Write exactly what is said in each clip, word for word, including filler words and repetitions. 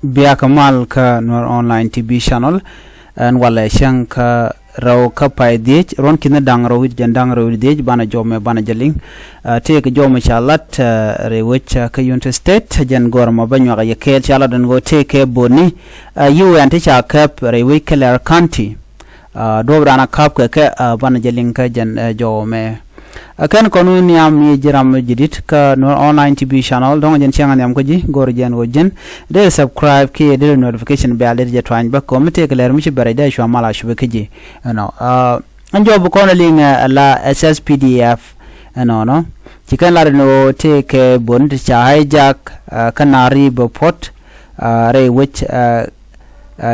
Biakä mal kä Nuer Online T V channel. Ɛn walɛ cäŋ kä rɛw kä pay dhiec, ruɔ̱n ki̱n da̱ŋ rɛw wi̱c jɛn da̱ŋ rɛw wi̱c dhiec, banɛ jɔmɛ banɛ jɛ liŋ. Tëëkɛ jɔmɛ ca lat rɛy wec kä Unity State, jɛn gɔr mɔ bä nyuak yɛ kɛɛl ca lat ɛn ɣöö tëëkɛ boni. Yiwɛn ti ca kɛp rɛy wec kä Leer County. Duɔ̱p raan a ka̱p kɛ kɛ banɛ jɛ liŋ kä jɛn jɔmɛ. Ɛ kɛn kɔn wi̱i̱ nhiam mi ji̱ ram mi ji̱ di̱t kä Nuer Online T V channel, dɔ̱ŋ jɛn cäŋ a nhiam kä ji̱, go̱r jɛn ɣöö ji̱n dee subscribe kiɛ dee notification bell dee jɛ tuany bä kɛ ɣöö mi tëëkɛ lɛr mi ci bɛrɛ dee cua mal a cupɛ kä ji̱. Ɛnɔ, ɛn jɔw bi kɔn a liŋ ɛ la S S P D F. Ɛnɔnɔ, ci kɛn lat ɛn ɣöö tëëkɛ boni ti ca hijack kä Nari bɛ puɔ̱t rɛy wec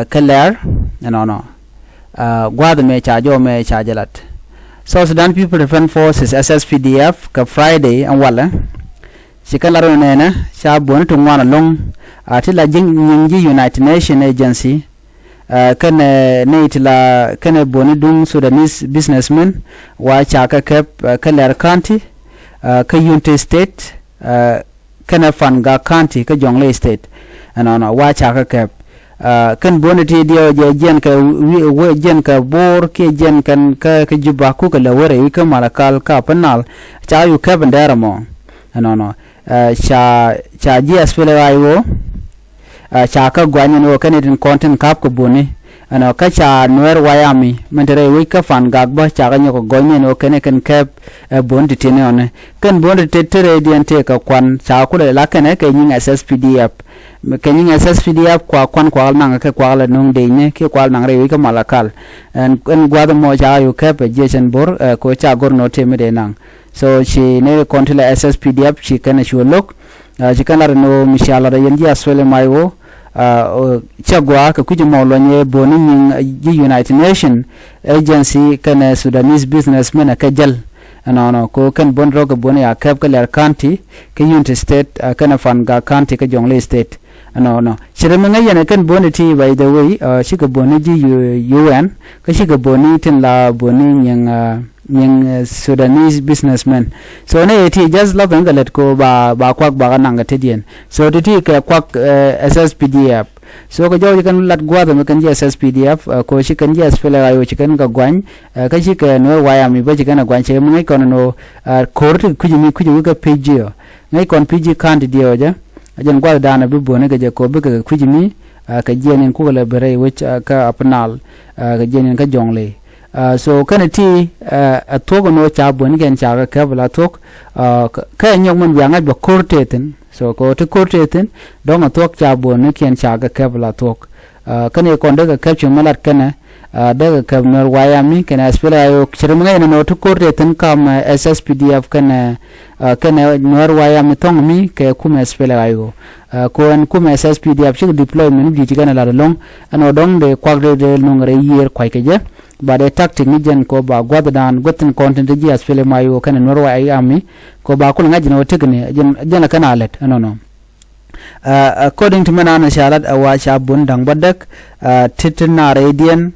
kä Leer. Ɛnɔnɔ, gua̱a̱th mɛ ca jɔw mɛ ca jɛ lat. South Sudan People Defense Forces, S S P D F, kɛ Friday ɛn walɛ ci kɛn lat ɛn ɣöö nɛnɛ ca boni ti ŋuan ɛlɔ̱ŋ a ti la ji̱ nyiŋ ji̱ United Nation Agency kɛnɛ nɛy ti la kɛnɛ boni duŋ Sudanese businessmen wa ca kɛ kɛp kä Leer County, kä Unity State, kɛnɛ Fangak County kä Jonglei State. Ɛnɔnɔ, wa ca kɛ kɛp. Kɛn boni ti diɛw jɛ jiɛn kɛ wi̱i̱, jiɛn kɛ Bor kiɛ jiɛn kɛn kä Juba kukɛ lɛ wä rɛy wec kä Malakal kä Upper Nile, ca yu kɛp ɛn dɛɛr ɛmɔ. Ɛnɔnɔ, ca, ca ji̱ S P L A I O ca kä gɔany ɛn ɣöö kɛn itin kɔn tin ka̱p kɛ boni. Ɛnɔ, kä ca Nuer White Army min te rɛy wec kä Fangak bä ca kɛ nyɔk kɛ gɔny ɛn ɣöö kɛn kɛn kɛp ɛ boni ti tin ɛnɔni. Kɛn boni ti te rɛydiɛn tëëkɛ kuan ca kulɛ la kɛnɛ kɛ nyiŋ S S P D F. Kɛ nyiŋ S S P D F kua kuan kuak naŋ kɛ kuak lɛ no̱o̱ŋ decni kiɛ kuak naŋ rɛy wec kä Malakal. Ɛn, ɛn gua̱a̱th ɛmɔ ca yu kɛp ɛ jiɛc ɛn Bor ɛ ko ca go̱r nɔ tëë mi dee naŋ. So ci nɛy kɔn ti la S S P D F ci kɛn a cu lo̱k. Ci kɛn lat ɛn ɣöö mi cia lat ɛ yɛn ji̱ Australia may ɣöö cɛ gɔaa kɛ kui̱c ɛmɔ luɔ̱ny ɛ boni nyiŋ ji̱ United Nation Agency kɛnɛ Sudanese businessmen ɛ kɛ jäl. Ɛnɔnɔ, ko kɛn boni rɔ̱ kɛ boni a kɛp kä Leer County kä Unity State kɛnɛ Fangak County kä Jonglei State. Ɛnɔnɔ, ci rɛ mi ŋäc yɛn ɛ kɛn boni ti, by the way, cikɛ boni ji̱ U N kä cikɛ boni tin la boni nyiŋ nyiŋ Sudanese businessmen. So nɛ yɛ ti just lɔth ɛn kɛ lät ko ba, ba kuak ba kɛ naŋ kɛ tetdiɛn. So ti ti kɛ kuak S S P D F. So kɛ jɔw ci kɛn lat gua̱a̱th ɛmɛ kɛn ji̱ S S P D F ko ci kɛn ji̱ S P L A I O ci kɛn kɛ guany. Kä ci kɛ Nuer White Army bä ci kɛn ɛ guany cɛ mi ŋäc kɔn ɛn ɣöö ko̱r ti kui̱c mi kui̱c ɛ wi̱i̱ kɛ pi̱c ji̱ ɔ. Ŋäc kɔn pi̱c ji̱ ka̱n ti diɛw ɔ jɛ. A jɛn gua̱th daanɛ bi boni kɛ jɛ ko bikɛ kɛ kui̱c mi kɛ jiɛn in kukɛ lɛ bi rɛy wec kä Upper Nile kɛ jiɛn in kä Jonglei. So kɛnɛ ti ɛ thuɔ̱k ɛn ɣöö ca bonikiɛn ca kɛ kɛp la thuɔ̱k. Kä ɛ nyɔk min bia ŋa̱c bɛ ko̱r tëë thi̱n. So kɛ ɣöö ti ko̱r tëë thi̱n dɔ̱ŋ ɛ thuɔ̱k ca bonikiɛn ca kɛ kɛp la thuɔ̱k. Kɛnɛ kɔn dee kɛ kɛp ci mi lat kɛnɛ dee kɛ kɛp Nuer White Army kɛnɛ S P L A I O. Cɛ ri mi ŋäc ɛn ɣöö ti ko̱r tëë thi̱n kam S S P D F kɛnɛ kɛnɛ Nuer White Army thɔ̱ŋ mi kɛ kumɛ S P L A I O. Ko ɛn kumɛ S S P D F cikɛ deployment mi jui̱c kɛnɛ lat ɛlɔ̱ŋ. Ɛn ɣöö dɔ̱ŋ dee kuak dee dee nuŋ rɛy yiëër kua̱ckɛ jɛ. But ɛ tactic ni jɛn ko ba gua̱thdan gua̱thin kɔn tin ti ji̱ S P L M I O kɛnɛ Nuer White Army ko ba kul ŋa̱c jɛn ɣöö tekɛ ni jɛn, jɛn ɛ kɛn a lät ɛnɔnɔ. According to mɛn an ca lat ɛ wa ca bun da̱ŋ bädäk. Ti ti na rɛydiɛn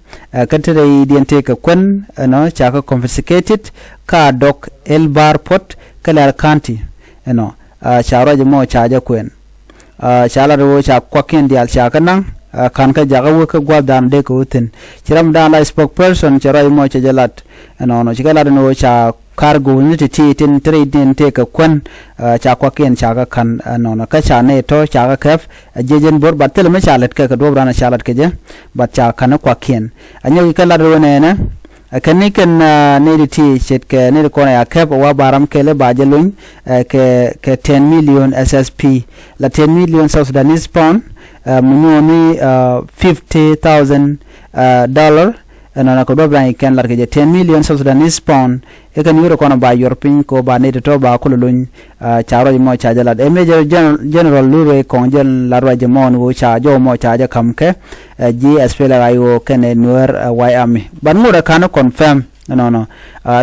kä ti rɛydiɛn tëëkɛ kuän ɛnɔ ca kɛ confiscated ka dɔk El Bar Port kä Lɛr County ɛnɔ. Ca ruac ɛmɔ ca jɛ kuɛn. Ca lat ɣöö ca kuakiɛn diaal ca kä naŋ. Ka̱n kä jakä wek kä gua̱thdan dee kɛ wä thi̱n. Ci ramdan la spokesperson cɛ ruac ɛmɔ cɛ jɛ lat ɛnɔnɔ ci kɛ lat ɛn ɣöö ca cargo ni ti ti tin ti rɛy tin tëëkɛ kuän. Ca kuakiɛn ca kä ka̱n ɛnɔnɔ kä ca nɛy tɔ̱ ca kä kɛp. Ɛ jiɛc ɛn bo̱r bat thilɛ mi ca lät kɛ kɛ duɔ̱p ran ca lat kɛ jɛ. Bat ca ka̱n kuakiɛn ɛ nyɔk kɛ lat ɣöö nɛnɛ. Ɛ kɛn ni kɛn nɛy ti ti ce̱tkɛ nɛy ti kɔn ɛ ya kɛp ɛ wa ba ram kɛl ɛ ba jɛ lony. Kɛ, kɛ ten million S S P la ten million South Sudanese pound. Mi nyuɔ̱ɔ̱ni fifty thousand dollar. Ɛnɔnɔ kɛ duɔ̱p ran kɛn lat kɛ jɛ ten million South Sudanese pound. Ɛ kɛn yuri kɔn ɛ ba yuɔr piny kɛ ɣöö ba nɛy ti tɔ̱ ba kulɛ lony. Ca ruac mɔ ca jɛ lat ɛ Major General Lure kɔŋ jɛ lat ruac mɔ ni ɣöö ca jɔw mɔ ca jɛ ka̱m kɛ. Ji̱ S P L M I O kɛnɛ Nuer White Army. Bat ŋot ɛ ka̱n confirm ɛnɔnɔ.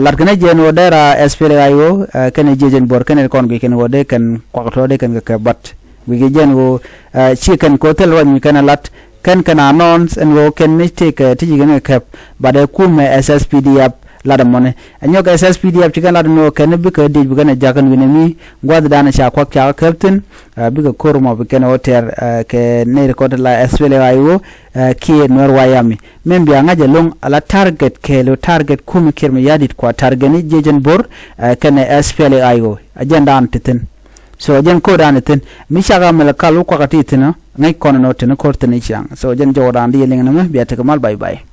Lat kɛn ɛ jiɛn ɣöö dee ra S P L M I O kɛnɛ jiɛc ɛn bo̱r kɛnɛ kɔn guic kɛn ɣöö dee kɛn kuak tɔ̱ dee kɛn kɛ kɛ bat. Guic kɛ jiɛn ɣöö ci kɛn ko̱ thil ruac mi kɛn ɛ lat. Kɛn kɛn announce ɛn ɣöö kɛn mi tëëkɛ ti ci kɛn kɛ kɛp. Bat ɛ kumɛ S S P D F Lat ɛmɔni ɛ nyɔk S S P D F ci kɛn lat ɛn ɣöö kɛn bikɛ diec bi kɛn ɛ jakä wi̱nɛ mi gua̱thdan ca kuak ca käp thi̱n. Bikɛ ko̱r mɔ bi kɛn ɣöö tɛr kɛ nɛy ti kɔn ti la S P L A I O kiɛ Nuɛr Wayami. Min bia ŋa̱c ɛlɔ̱ŋ ala target kɛɛl ɣöö target kum kiɛr mi ya̱di̱t kua target ni jiecɛn bo̱r kɛnɛ S P L A I O. Ɛ jɛn daan ti thi̱n. So ɛ jɛn ko̱r daan ti thi̱n mi cak amɛl kal wä kuakä ti thi̱n ɔ ŋäc kɔn ɛn ɣöö teni ko̱r thi̱n i̱ ciaŋ. So ɛ jɛn jɔwä daan di yɛ liŋ ni mi bia tekɛ mal, bye bye.